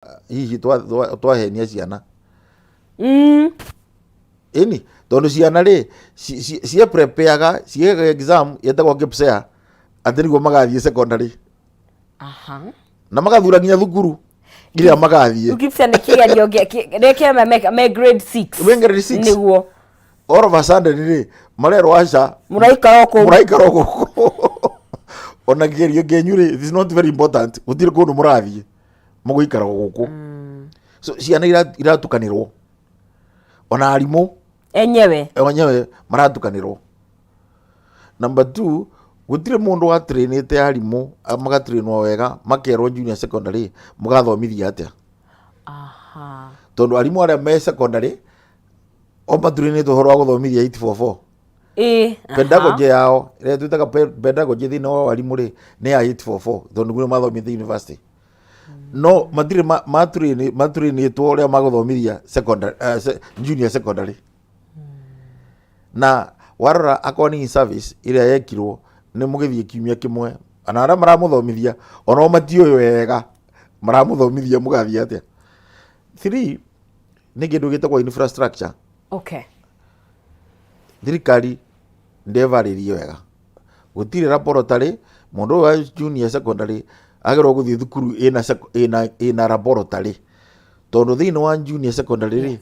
Hihi twahenia ciana? Ĩni, tondũ ciana rĩ cieprepareaga ciĩkaga exam yetagwo KPSEA atĩ nĩguo magathiĩ secondary na magathura nginya thukuru iria magathiĩ. KPSEA nĩ kĩgerio rĩkĩa me grade 6. Me grade 6. Nĩguo. All of a sudden rĩ, marerwo aca. Mũraikara o kũu. Mũraikara o gũkũ, ona kĩgerio kĩanyu rĩ, it is not very important, gũtirĩ kũndũ mũrathiĩ, mũgũikara o gũkũ. So ciana iratukanĩrwo, ona arimũ enyewe. Enyewe maratukanĩrwo. Number two, gũtirĩ mũndũ watrainĩte arimũ, magatrainwo wega, makerwo junior secondary mũgathomithia atĩa, tondũ arimũ arĩa me secondary o matrainĩtwo ũhoro wa gũthomithia 844. Pedagogy yao ĩrĩa twĩtaga pedagogy thĩinĩ wa warimũ rĩ, nĩ ya 844, tondũ nĩguo mathomithia university, no matirĩ matrainĩtwo ũrĩa magũthomithia secondary, junior secondary. Na warora akorwo nĩ service ĩrĩa yekirwo nĩ mũgĩthiĩ kiumia kĩmwe, ona arĩa maramũthomithia onao matiũĩ wega maramũthomithia mũgathiĩ atĩa. Three, nĩ kĩndũ gĩtagwo infrastructure. Thirikari ndĩvarĩrie wega, gũtirĩ laboratory. Mũndũ ũyũ wa junior secondary agĩrĩirwo gũthiĩ thukuru ĩna laboratory, tondũ thĩinĩ wa junior secondary rĩ,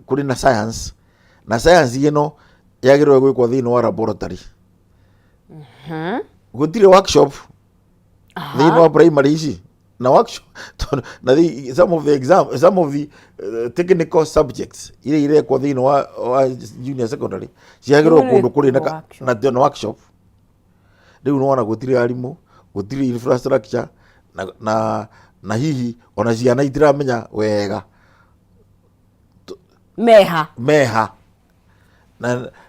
kũrĩ na science, na science ĩno yagĩrĩirwo gwĩkwo thĩinĩ wa laboratory. Gũtirĩ workshop thĩinĩ wa primary ici na workshop tondũ na some of the exam, some of the technical subjects iria irekwo thĩinĩ wa junior secondary ciagĩrĩirwo Nĩ kũndũ kũrĩ na workshop. na workshop. Rĩu nĩwona gũtirĩ arimũ, gũtirĩ infrastructure, na hihi ona ciana itiramenya wega meha. Meha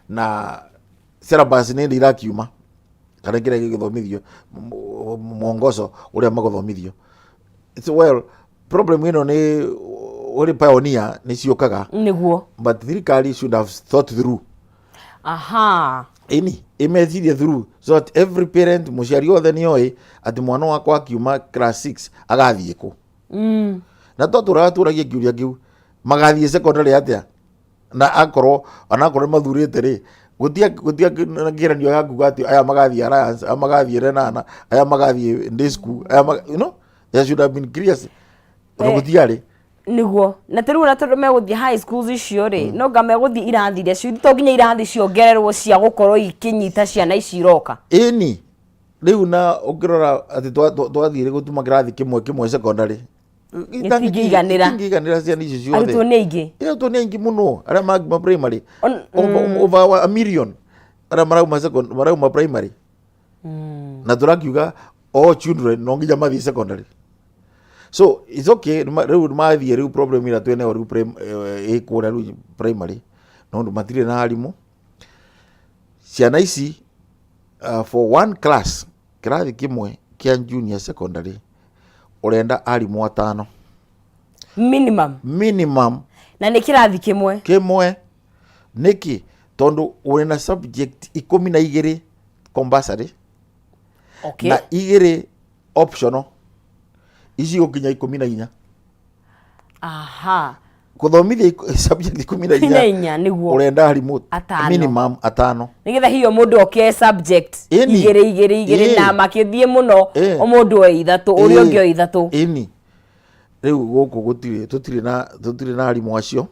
na syllabus nĩ ndĩ irakiuma kana kĩrĩa gĩgĩthomithio, mwongozo ũrĩa magũthomithio. It's, well, problem ĩno nĩ ũrĩ pioneer nĩ ciũkaga, but thirikari should have thought through. Ĩni, ĩmecirie through so that every parent, mũciari othe nĩ oĩ atĩ mwana wakwa akiuma class 6 agathiĩ kũ. Na twatũraga tũragia kĩũria kĩu, magathiĩ secondary atĩa, na akorwo onakorwo nĩ mathurĩte rĩ, gũtia na kĩgeranio gĩa kuga atĩ aya magathiĩ Alliance, aya magathiĩ Lenana, aya magathiĩ day school, aya there should have been clear, ona gũtiarĩ. Nĩguo, na ta rĩu ona tondũ megũthiĩ high schools icio rĩ, no nga megũthiĩ irathi iria cio, to nginya irathi ciongererwo cia gũkorwo ikĩnyita ciana ici iroka. Ĩni, rĩu na ũngĩrora atĩ twathire gũtuma kĩrathi kĩmwe kĩmwe secondary. Gĩtingĩiganĩra. Gĩtingĩiganĩra ciana icio ciothe. Arutwo nĩ aingĩ. Ĩ, arutwo nĩ aingĩ mũno arĩa mangima primary, over a million arĩa marauma marauma primary, na tũrakiuga all children no nginya mathiĩ secondary, so it's okay. Rĩu mathiĩ, rĩu problem ĩrĩa twĩnayo rĩu ĩ kũrĩa rĩu primary nondũ matirĩ na arimũ. Ciana ici, for one class, kĩrathi kĩmwe kĩa junior secondary, ũrenda arimũ atano. Minimum. Minimum. Na nĩ kĩrathi kĩmwe. Kĩmwe. Nĩkĩ? Tondũ ũrĩ na subject 12 compulsory na 2 optional, ici gũkinya 14. Kũthomithia subject ikũmi na ikũmi na inya, inya, nĩguo. Ũrenda arimũ Atano. minimum atano. Nĩgetha hiyo mũndũ oke subject 2 2 2 na makĩthiĩ mũno, o mũndũ oe 3, ũrĩa ũngĩ oe 3. Ĩni, rĩu gũkũ gũtirĩ, tũtirĩ na arimũ acio.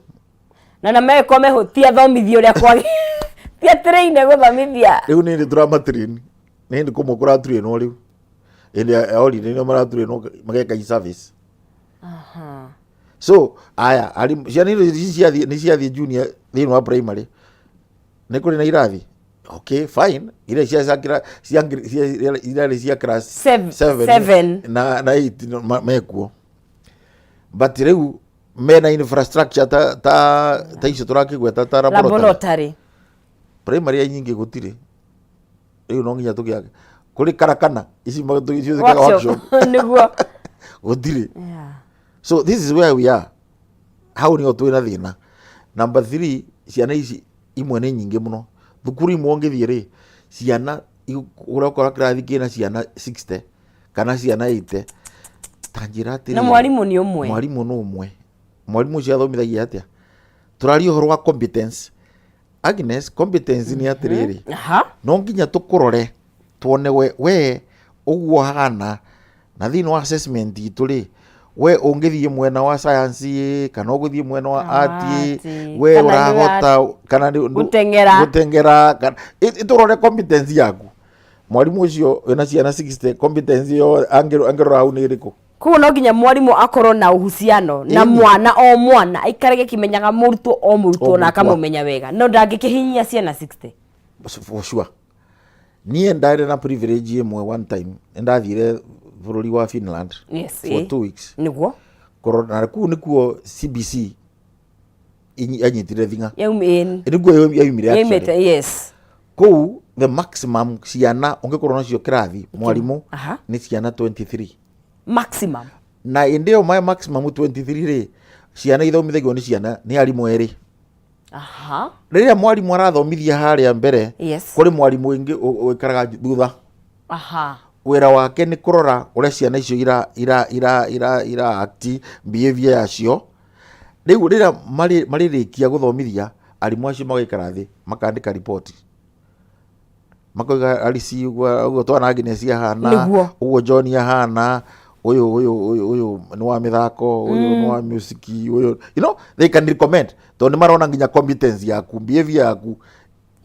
Na meko meho ti athomithia ũrĩa kwagĩ, ti atĩrĩine gũthomithia. Rĩu nĩ hĩndĩ tũramatrain, nĩ hĩndĩ kũmwe kũratrainwo rĩu, hĩndĩ ya holiday nĩo maratrainwo mageka service. So aya arimũ, ciana icio ciathiĩ, nĩ ciathiĩ junior thĩinĩ wa primary, nĩ kũrĩ na irathi, okay, fine, iria cia irarĩ cia class seven, seven. Na eight no, mekuo, but rĩu mena infrastructure ta icio tũrakĩgweta ta laboratory? Laboratory. Primary ya nyingĩ gũtirĩ. Rĩu no nginya tũgĩake kũrĩ karakana ici icio ciĩkaga workshop. Workshop. Gũtirĩ. So this is where we are, hau nĩho twĩna thĩna. Number three, ciana ici imwe nĩ nyingĩ mũno. Thukuru imwe ũngĩthiĩ rĩ, ciana ũrakora kĩrathi kĩna ciana 60 kana ciana 80. Tanjĩra atĩrĩrĩ. Na mwarimũ nĩ ũmwe. Mwarimũ nĩ ũmwe. Mwarimũ ũcio athomithagia atĩa? Tũraria ũhoro wa competence. Agnes, competence nĩ atĩrĩrĩ. No nginya tũkũrore tuone we ũguo hana na thĩinĩ wa assessment itũ rĩ, we ũngĩthiĩ mwena wa science ĩ, kana ũgũthiĩ mwena wa art ĩ, Art, we kana nĩ ũrahota kana gũteng'era. Gũteng'era kana ĩtũrore competence yaku. Mwarimũ ũcio wĩna ciana 60 competence ĩyo angĩrora hau nĩ ĩrĩkũ? Koguo no nginya mwarimũ akorwo na uhusiano na mwana o mwana, aikarage akĩmenyaga mũrutwo o mũrutwo O na mũrutwo. akamũmenya wega, no ndangĩkĩhinyia ciana 60. For sure. Niĩ ndarĩ na privilege ĩmwe. One time nĩ ndathire bũrũri wa Finland for 2 weeks. Kũrora, na kũu nĩkuo CBC yanyitire thing'a. Nĩkuo yaumire actually. Yaumĩte, yes. Kũu the maximum ciana ũngĩkorwo nacio kĩrathi, mwarimũ, nĩ ciana 23. Maximum. Na ĩndĩ ĩyo ma maximum 23 rĩ, ciana ithomithagio nĩ ciana nĩ arimũ erĩ. Rĩrĩa mwarimũ arathomithia harĩa mbere, kũrĩ mwarimũ ũngĩ ũikaraga thutha. Wĩra wake nĩ kũrora ũrĩa ciana icio ira act, behavior yacio. Rĩu rĩrĩa marĩrĩkia gũthomithia, arimũ acio magaikara thĩ makandĩka riboti, makoiga Alice ũguo ũguo twana Agnes ahana, ũguo John ahana, ũyũ ũyũ ũyũ ũyũ nĩ wa mĩthako, ũyũ nĩ wa music, ũyũ, they can recommend tondũ nĩ marona nginya competence yaku, behavior yaku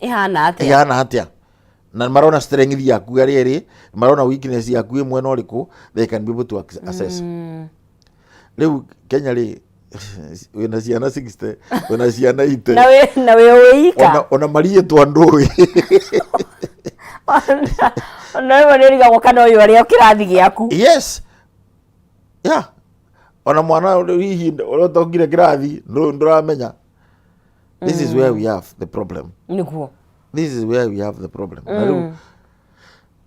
ĩhana atĩa. Ĩhana atĩa, na marona strength yaku harĩa ĩrĩ, marona weakness yaku ĩ mwena ũrĩkũ. They can be able to assess. Rĩu Kenya rĩ, wĩna ciana 60, wĩna ciana 80. Na wĩ wĩika. Ona mariĩtwa ndũĩ. Ona rĩmwe nĩ ũrigagwo kana ũyũ arĩ o kĩrathi gĩaku. Yes, yeah, ona mwana ũrĩa hihi ũrĩa ũtongire kĩrathi ndũramenya. This is where we have the problem. This is where we have the problem. Na rĩu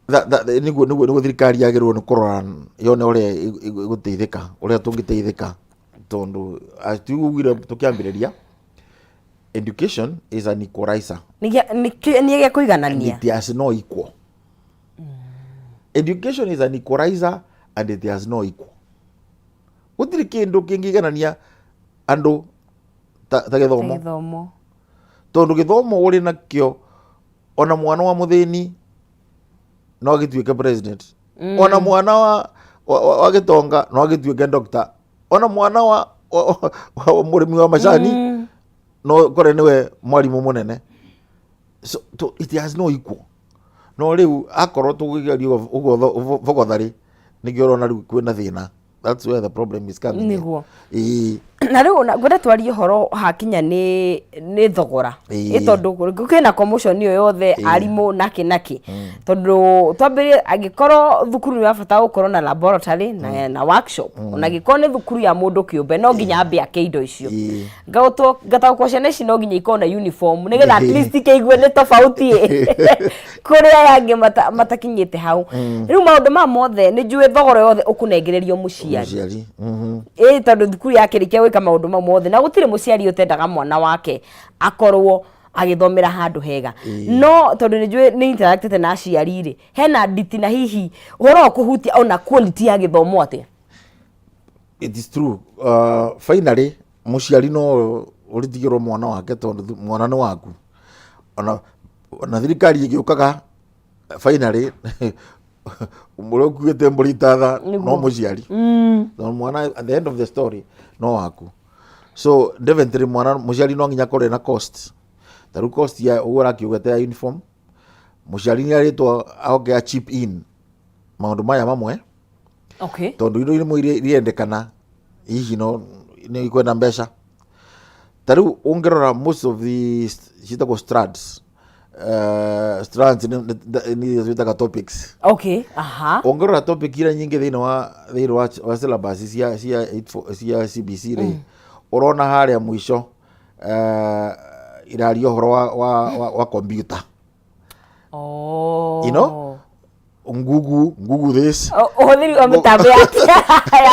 nĩguo thirikari yagĩrĩirwo nĩ kũrora yone ũrĩa ĩgũteithĩka, ũrĩa tũngĩteithĩka, tondũ as tugire tũkĩambĩrĩria, education is an equalizer. Nĩ gĩa And kũiganania. It has no equal. Education is an equalizer and it has no equal. Gũtirĩ kĩndũ kĩngĩiganania andũ ta gĩthomo. Gĩthomo. Tondũ gĩthomo ũrĩ nakĩo, ona mwana wa mũthĩni no agĩtuĩke president, ona mwana wa gĩtonga no agĩtuĩke doctor, ona mwana wa mũrĩmi wa macani no kore nĩwe mwarimũ mũnene. So it has no equal. No rĩu akorwo tũgũgeria ũguo bogotha rĩ, nĩkĩo ũrona rĩu kwĩna thĩna. That's where the problem is coming in. Ĩĩ. Na rĩu ona ngwenda twarie ũhoro hakinya nĩ thogora. Ĩ tondũ kwĩna commotion ĩyo yothe, arimũ nakĩ nakĩ, tondũ twambĩrĩrie, angĩkorwo thukuru nĩ ũrabatara gũkorwo na laboratory na workshop, ona angĩkorwo nĩ thukuru ya mũndũ kĩũmbe, no nginya ambe ake indo icio. Ngataũkwo ciana ici no nginya ikorwo na uniform nĩgetha at least ikĩigue nĩ tofauti kũrĩ aya angĩ matakinyĩte hau. Rĩu maũndũ maya mothe nĩ njũĩ thogora yothe ũkũnengererio mũciari. Mũciari. Ĩ tondũ thukuru yakĩrĩkia gwĩka maũndũ mau mothe, na gũtirĩ mũciari ũtendaga mwana wake akorwo agĩthomera handũ hega, no tondũ nĩ njũĩ nĩ interactĩte na aciari rĩ, hena nditi na hihi ũhoro wa kũhutia ona quality ya gĩthomo atĩa? It is true. Finally mũciari no ũritigĩrwo mwana wake, tondũ mwana nĩ waku. Ona thirikari ĩgĩũkaga, finally ũrĩa ũkuĩte mbũri itatha no mũciari, tondũ mwana at the end of the story no waku. So definitely mwana, mũciari no nginya akorwo na cost. Ta rĩu cost ya ũguo ũrakiuga ta ya uniform, mũciari nĩ arĩtwo oke a chip in maũndũ maya mamwe, tondũ indo imwe iria irendekana hihi no nĩ ikwenda mbeca. Ta rĩu ũngĩrora most of the ciĩtagwo strands, strands nĩ twĩtaga topics. Ũngĩrora topic iria nyingĩ thĩinĩ wa syllabus cia 84 cia CBC rĩ, ũrona harĩa mũico iraria ũhoro wa computer. Google this. Ũhũthĩri wa mĩtambo ya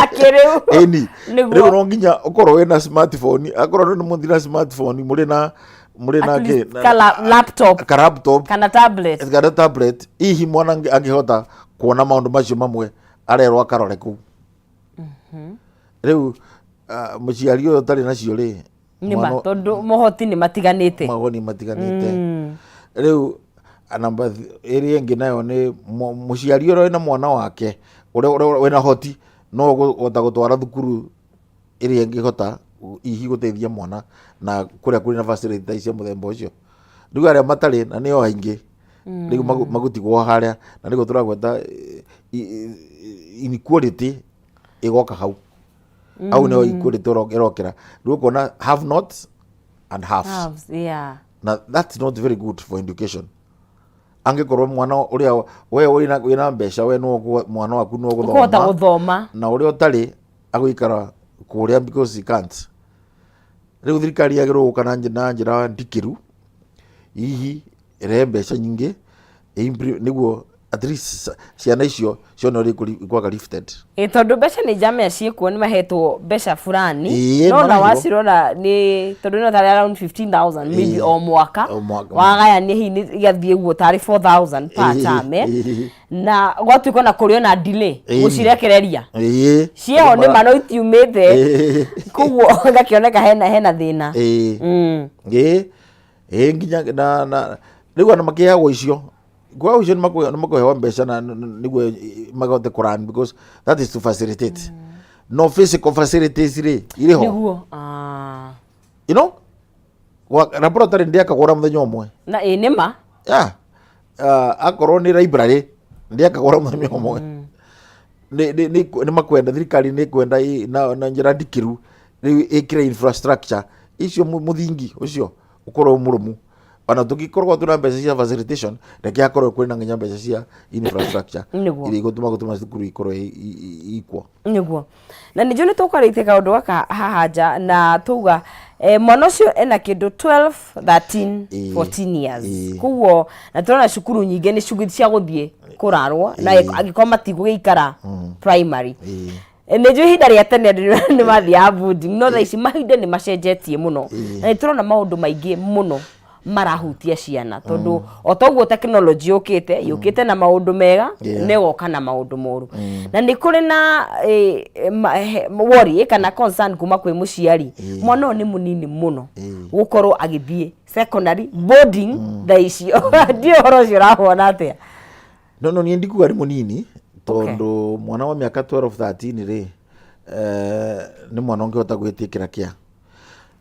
kĩrĩu. Ĩni. Rĩu no nginya ũkorwo wĩna smartphone, akorwo nĩ mũthi na smartphone, mũrĩ na At least ka laptop. Ka laptop. Kana tablet. Kana tablet. Hihi mwana angĩhota kuona maũndũ macio mamwe arerwo akarore kũu. Rĩu mũciari ũyũ ũtarĩ nacio rĩ, Nĩ ma, tondũ mohoti nĩ matiganĩte. Magoni matiganĩte. Rĩu namba ĩrĩa ĩngĩ nayo nĩ mũciari ũrĩa wĩna mwana wake ũrĩa wĩna hoti no ũkũhota gũtwara thukuru ĩrĩa ĩngĩhota hihi gũteithia mwana na kũrĩa kwĩna facility ta cia mũthemba ũcio. Rĩu arĩa matarĩ na nĩo aingĩ rĩu magũtigwo harĩa, na nĩguo tũragweta inequality ĩgoka hau. Hau nĩho equality ĩrokĩra. Rĩu ũkona have nots and haves. Halves, yeah. Na that's not very good for education. Angĩkorwo mwana ũrĩa we wĩna mbeca, we no mwana waku no ũkũhota gũthoma, na ũrĩa ũtarĩ agũikara kũrĩa because he can't. Rĩu thirikari yagĩrĩirwo gũka na njĩra ndikĩru, hihi ĩrehe mbeca nyingĩ nĩguo at least ciana icio cione ũrĩa ikwaga lifted. Ĩ tondũ mbeca nĩ njamĩa ciĩkuo, nĩ mahetwo mbeca fulani, no na wacirora nĩ tondũ no tarĩ around 15,000 maybe o mwaka, O mwaka. Wagayania hihi nĩ igathiĩ ũguo tarĩ 4000 per term, eh. Na gwatuĩka ona kũrĩ ona delay gũcirekereria, ciĩho nĩ ma no itiumĩte, koguo gakĩoneka hena thĩna. Ĩĩ, nginya na rĩu ona makĩheagwo icio kwa icio nĩ makũhewa mbeca na nĩguo mahote kũ run, because that is to facilitate. No physical facilities rĩ, irĩ ho? Nĩguo. Laboratory ndĩakagwo na mũthenya ũmwe. Na ĩ nĩ ma. Yeah. Akorwo nĩ library, ndĩakagwo na mũthenya ũmwe. Nĩ makwenda, thirikari nĩ kwenda na njĩra ndikĩru rĩu ĩkĩre infrastructure icio, mũthingi ũcio ũkorwo wĩ mũrũmu. Ona tũngĩkorwo twĩna mbeca cia facilitation, reke hakorwo kwĩna nginya mbeca cia infrastructure iria igũtũma gũtũma cukuru ikorwo ikwo. Nĩguo, na nĩnjũ nĩ tũkwarĩtie kaũndũ gaka haha nja na tuga mwana ũcio ena kĩndũ 12, 13, 14 years. Koguo na tũrona cukuru nyingĩ nĩ cukuru cia gũthiĩ kũrarwo na angĩkorwo matigũgĩikara primary. Nĩ njũĩ ihinda rĩa tene andũ nĩ mathiaga boarding, no thaa ici mahinda nĩ macenjetie mũno na nĩ tũrona maũndũ maingĩ mũno marahutia ciana, tondũ o toguo tekinoronjĩ yũkĩte, yũkĩte na maũndũ mega, nĩ ĩgoka na maũndũ moru. Na nĩ kũrĩ na worry kana concern kuma kwĩ mũciari, mwana ũyũ nĩ mũnini mũno gũkorwo agĩthiĩ secondary boarding thaa icio. Ndiũĩ ũhoro ũcio ũrawona atĩa. No, niĩ ndikuga nĩ mũnini, tondũ mwana wa mĩaka 12, 13 rĩ, nĩ mwana ũngĩhota gwĩtĩkĩra kĩa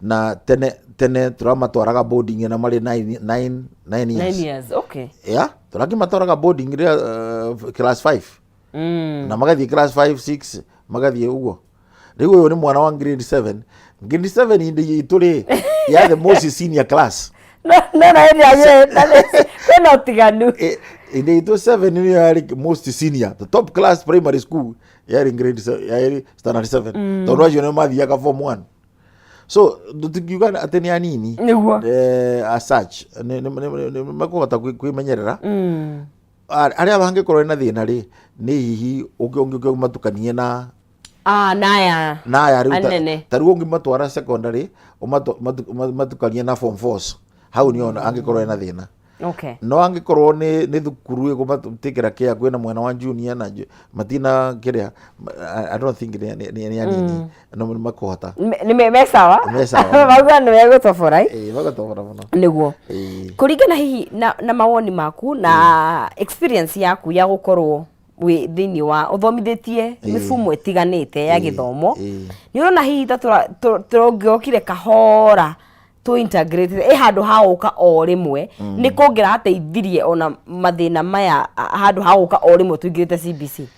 na tene tene tũramatwaraga boarding na marĩ 9, 9, 9 years. 9 years, okay. Yeah, tũrakĩmatwaraga boarding rĩrĩa class 5 na magathiĩ class 5, 6, magathiĩ ũguo. Rĩu ũyũ nĩ mwana wa grade 7. Grade 7 indĩ itũ rĩ, ya the most senior class. No na hĩndĩ ya kwĩna ũtiganu. Indĩ itũ 7 nĩyo yarĩ most senior, the top class primary school yarĩ grade yarĩ standard 7, tondũ acio nĩo mathiaga form 1, so tũtingiuga atĩ nĩ anini. As such nĩ mekũhota kwĩmenyerera. Arĩa mangĩkorwo na thĩna rĩ, nĩ hihi ũngĩ ũmatukanie na Naya na aya rĩu anene. Ta rĩu ũngĩmatwara secondary matukanie na form fours, hau nĩho angĩkorwo ena thĩna. No angĩkorwo nĩ thukuru ĩkũmatĩkĩra kĩa kwĩna mwena wa junior na matina kĩrĩa, I don't think nĩ anini, no nĩ makũhota. Nĩ me sawa. Me sawa. Mauga nĩ megũtobora. Ĩĩ, magatobora mũno. Nĩguo. Kũringana hihi na mawoni maku na experience yaku ya gũkorwo wĩ thĩinĩ wa ũthomithĩtie mĩbumo ĩtiganĩte ya gĩthomo, nĩ ũrona hihi ta tũngĩokire kahora tũ integrate ĩ handũ ha gũka o rĩmwe, nĩ kũngĩrateithirie ona mathĩna maya, handũ ha gũka o rĩmwe tũingĩrĩte CBC?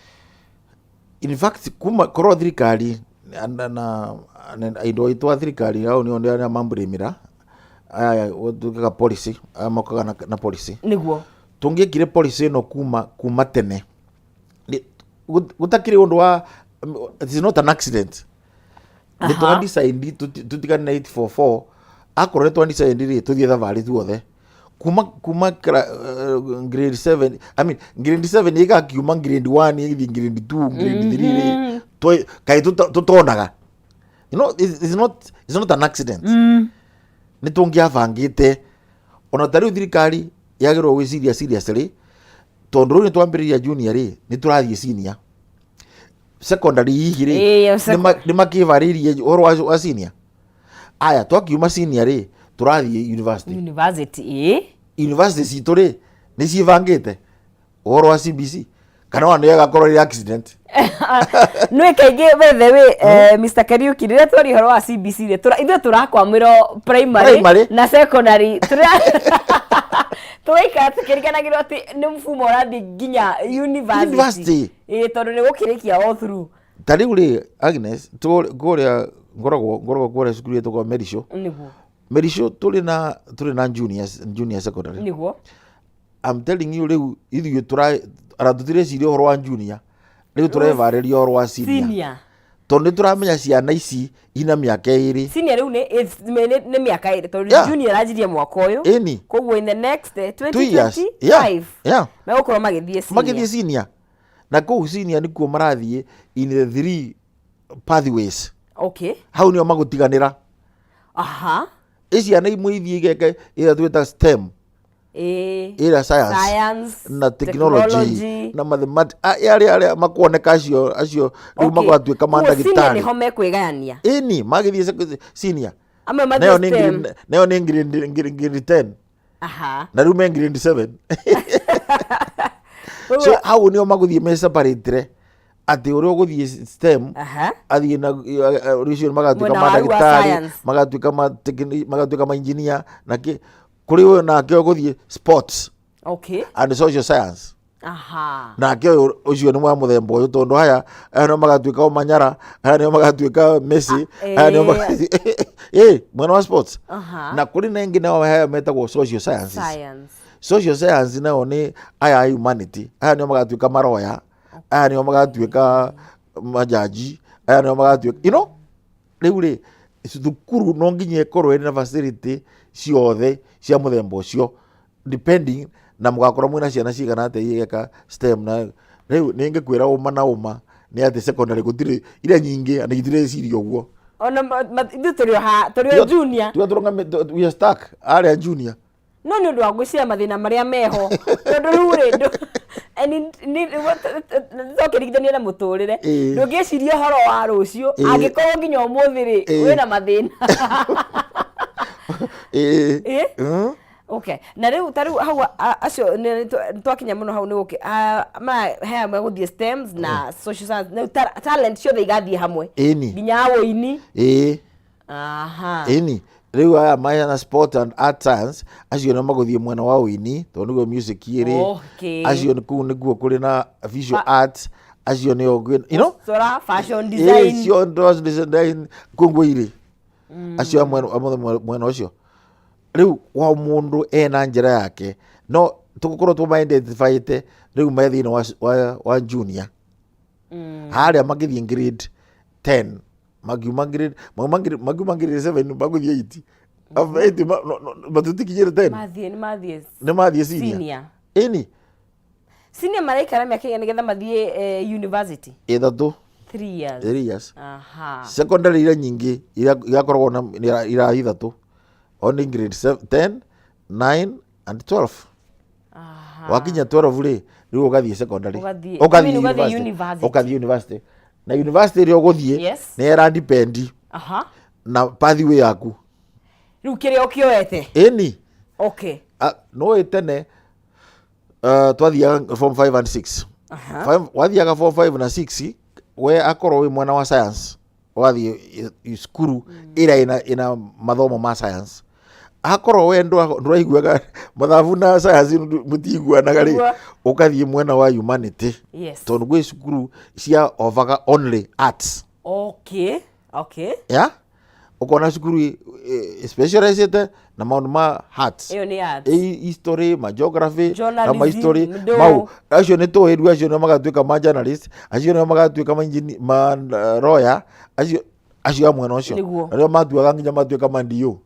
In fact, kuma korwo thirikari na indo aitũ a thirikari au nĩo arĩa mambũrĩmĩra aya tugaga policy, aya mokaga na policy, tũngĩekire policy ĩno kuma tene. Gũtakĩrĩ ũndũ wa, it is not an accident nĩ twa decide tũtigane na 844. Akorwo nĩ twa decide rĩ, tũthiĩ thabarĩ tuothe kuma grade 7, I mean grade 7 ĩgakiuma grade 1 ĩgĩthiĩ grade 2, grade 3 rĩ, kaĩ tũtonaga. It's not an accident. Nĩ tũngĩabangĩte. Ona ta rĩu thirikari yagĩrĩirwo gwĩciria seriously, tondũ rĩu nĩ twambĩrĩria junior rĩ, nĩ tũrathiĩ senior. Secondary hihi rĩ, Ĩĩ, nĩ makĩvarĩirie ũhoro wa senior. Aya, twakiuma senior rĩ, tũrathiĩ university. University, ĩĩ. University citũ rĩ, nĩ ciĩbangĩte ũhoro wa CBC kana ona nĩ agakorwo ĩrĩ accident? Nĩ kaingĩ, by the way, Mr. Kariuki, rĩrĩa twaria ũhoro wa CBC rĩ, ithuĩ tũrakwamĩrwo primary, Primary. na secondary. Tũraikara tũkĩriganagĩrwo atĩ nĩ mfumo ũrathiĩ nginya university. University. Ĩĩ, tondũ nĩ gũkĩrĩkia all through. Ta rĩu rĩ, Agnes, kũrĩa ngoragwo kũrĩa cukuru ĩtagwo Merisho. Merisho tũrĩ na junior secondary. I'm telling you, rĩu ithuĩ tũra ona tũtireciria ũhoro wa junior, rĩu tũrevarĩria ũhoro wa senior, senior, tondũ nĩ tũramenya ciana ici ina mĩaka 2. Senior rĩu nĩ mĩaka 2, tondũ junior aranjirie mwaka ũyũ. Koguo in the next 2 years, 2025 megũkorwo magĩthiĩ senior. Magĩthiĩ senior, na kũu senior nĩkuo marathiĩ in the three pathways. Hau nĩo magũtiganĩra. Ĩ ciana imwe ithiĩ igeke ĩrĩa twĩta STEM, ĩrĩa science, science na technology, na mathematics. Arĩa makuoneka acio rĩu magatuĩka Koguo senior mandagĩtarĩ. Nĩho mekwĩgayania. Ĩni, magĩthiĩ senior amwe nayo mathiĩ nĩ STEM. Nayo nĩ grade 10 na rĩu me grade 7. So hau nĩo magũthiĩ me separate atĩ ũrĩa ũgũthiĩ STEM athiĩ na rũcio magatuĩka Mwena wa rĩu wa mandagĩtarĩ, science. magatuĩka ma engineer, na kĩ kũrĩ ũyũ nake ũgũthiĩ sports and social science. Nake ũyũ ũcio nĩ wa mũthemba ũyũ, tondũ aya nĩo magatuĩka o Manyara, aya nĩo magatuĩka Messi, aya nĩo mwena wa sports. Na kũrĩ na ĩngĩ nao haya metagwo social sciences. Science. Social science nao nĩ aya a humanity, aya nĩo magatuĩka maroya, aya nĩo magatuĩka majaji, aya nĩo magatuĩka rĩu rĩ, thukuru no nginya ĩkorwo ĩrĩ na facility ciothe cia mũthemba ũcio, depending na mũgakorwo mwĩna ciana cigana atĩa igeka STEM. Na rĩu nĩ ngĩkwĩra ũma na ũma nĩ atĩ secondary gũtirĩ iria nyingĩ na itireciria ũguo. Ona ithuĩ tũrĩ o tũrĩ o junior. Tiga tũrũgame, we are stuck arĩa junior. No nĩ ũndũ wa gwĩciria mathĩna marĩa meho, tondũ rĩu rĩ, tokĩringithania na mũtũrĩre, ndũngĩciria ũhoro wa rũciũ angĩkorwo nginya ũmũthĩ rĩ wĩna mathĩna. Ĩĩ? Okay, na rĩu ta rĩu hau acio nĩ twakinya mũno hau nĩ gũkĩ he amwe gũthiĩ STEMs na social science, rĩu talent ciothe igathiĩ hamwe, nginya ũini. Ĩĩ. Ĩni, rĩu aya mahena sport and art science, acio nĩo magũthiĩ mwena wa ũini, tondũ nĩguo music ĩrĩ. Acio nĩ kũu nĩkuo kũrĩ na visual arts, acio nĩo Gũcora, fashion design. Cio design kũguo irĩ acio amwe mwena ũcio. Rĩu wa mũndũ ena njĩra yake, no tũgũkorwo tũma identifyĩte rĩu me thĩinĩ wa junior harĩa magĩthiĩ grade 10, makiuma grade 7 magũthiĩ 8. After 8 matutikinyĩre 10. Mathiĩ nĩ mathiĩ nĩ mathiĩ senior. Senior. Ĩni. Senior maraikara mĩaka ĩigana nĩgetha mathiĩ university? 3. 3 years. 3 years. Secondary iria nyingĩ igakoragwo na irathi 3, only grade 10, 9 and 12. Wakinya 12 rĩ, rĩu ũgathiĩ secondary. I mean, ũgathiĩ ũgathiĩ university. University. Ũgathiĩ university, na university ĩrĩa ũgũthiĩ nĩ ĩra depend na pathway yaku. Rĩu kĩrĩa ũkĩoete. Ĩni. No tene twathiaga form 5 and 6. Wathiaga form 5 na 6, we akorwo wĩ mwena wa science, ũgathiĩ cukuru ĩrĩa ĩna mathomo ma science. Akorwo we ndũraiguaga mathabu na science mũtiguanaga rĩ, ũgathiĩ mwena wa humanity, tondũ gwĩ cukuru cia ovaga only arts. Ya ũkona cukuru specializĩte na maũndũ ma arts. Ĩyo nĩ arts. Ĩ history, ma geography na Journalism, ma history. Ndũ. Mau acio nĩ tũĩ rĩu, acio nĩo magatuĩka ma journalist, acio nĩo magatuĩka ma ma lawyer, acio a mwena ũcio. Na nĩo matuaga nginya matuĩka ma DO,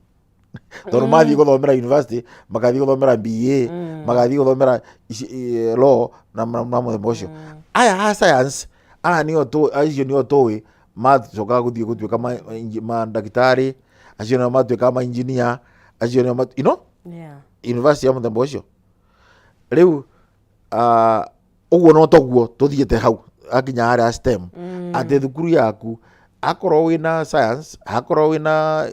tondũ mathiĩ gũthomera university magathiĩ gũthomera BA, magathiĩ gũthomera law na mũthemba ũcio. Aya a science aya nĩo acio nĩo tũĩ macokaga gũthiĩ gũtuĩka ma ndagĩtarĩ, acio nĩo matuĩkaga ma engineer, acio nĩo university ya mũthemba ũcio. Rĩu ũguo no toguo tũthiĩte hau Akinya harĩa STEM, atĩ thukuru yaku akorwo wĩna science, akorwo wĩna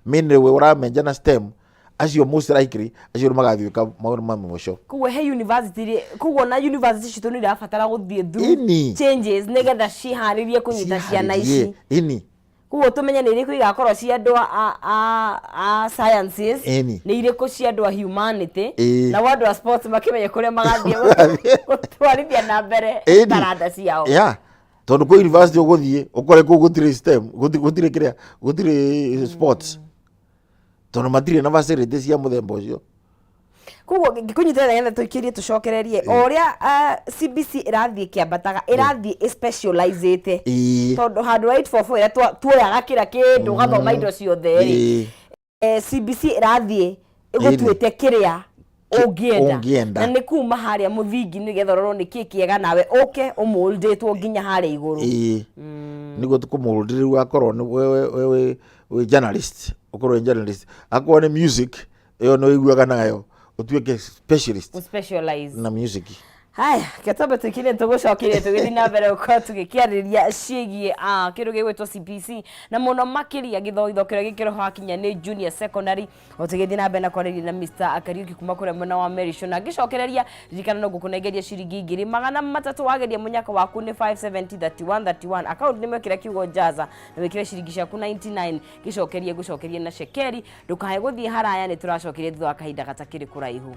mainly we ũramenja na STEM, acio most likely acio nĩ magathiĩ maũndũ ma mũico. Koguo he university rĩ, koguo na university citũ nĩ irabatara gũthiĩ through changes nĩgetha ciharĩrie kũnyita ciana ici. Ini. Koguo tũmenye nĩ irĩkũ igakorwo cia andũ a sciences, nĩ irĩkũ cia andũ a humanity, nao andũ a sports makĩmenye kũrĩa magathiĩ gũtwarithia na mbere taranda ciao. Yeah, tondũ kwĩ university ũgũthiĩ ũkore kũu gũtirĩ STEM, gũtirĩ kĩrĩa, gũtirĩ sports, tondũ matirĩ na facility cia mũthemba ũcio. Koguo ngĩkũnyitĩrĩra nĩgetha tũikĩrie tũcokererie o ũrĩa CBC ĩrathiĩ ĩkĩambataga, ĩrathiĩ ĩspecializĩte, tondũ handũ wa 844 ĩrĩa tuoyaga kĩra kĩndũ, ũgathoma indo ciothe rĩ, CBC ĩrathiĩ ĩgũtuĩte kĩrĩa ũngĩenda. Ũngĩenda. Na nĩ kuma harĩa mũthingi nĩgetha ũrorwo nĩ kĩ kĩega nawe ũke ũmũldĩtwo nginya harĩa igũrũ. Ĩĩ, nĩguo tũkũmũld. Rĩu akorwo nĩ we wĩ journalist, ũkorwo wĩ journalist, akorwo nĩ music ĩyo nĩ ũiguaga nayo, ũtuĩke specialist Gũ specialize na music. Haya, ketombe tuikirie, tũgũcokerie tũgĩthiĩ na mbere gũkorwo tũgĩkĩarĩria ciĩgiĩ kĩndũ gĩgwĩtwo CBC na mũno makĩria gĩthogitho kĩrĩa gĩkĩroho hakinya nĩ junior secondary, o tũgĩthiĩ na mbere na kwarĩria na Mr. Kariuki kuma kũrĩa mwena wa Merisho. Na ngĩcokereria, ririkana no ngũkũnengeria ciringi 300,000 wageria mũnyaka waku nĩ 570 31 31. Account nĩ mwĩkĩre kiugo jaza na wĩkĩre ciringi ciaku 99, gĩcokerie ngũcokerie na cekeri. Ndũkae gũthiĩ haraya, nĩ tũracokeria thutha wa kahinda gatakĩrĩ kũraihu.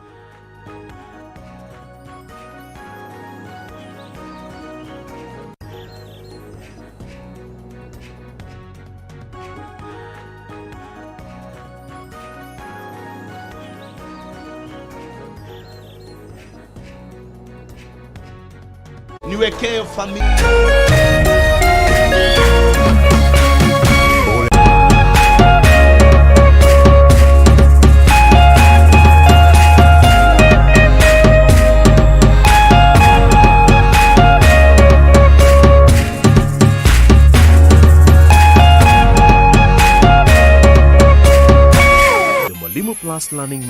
Niwekee familia. The Mwalimu Plus Learning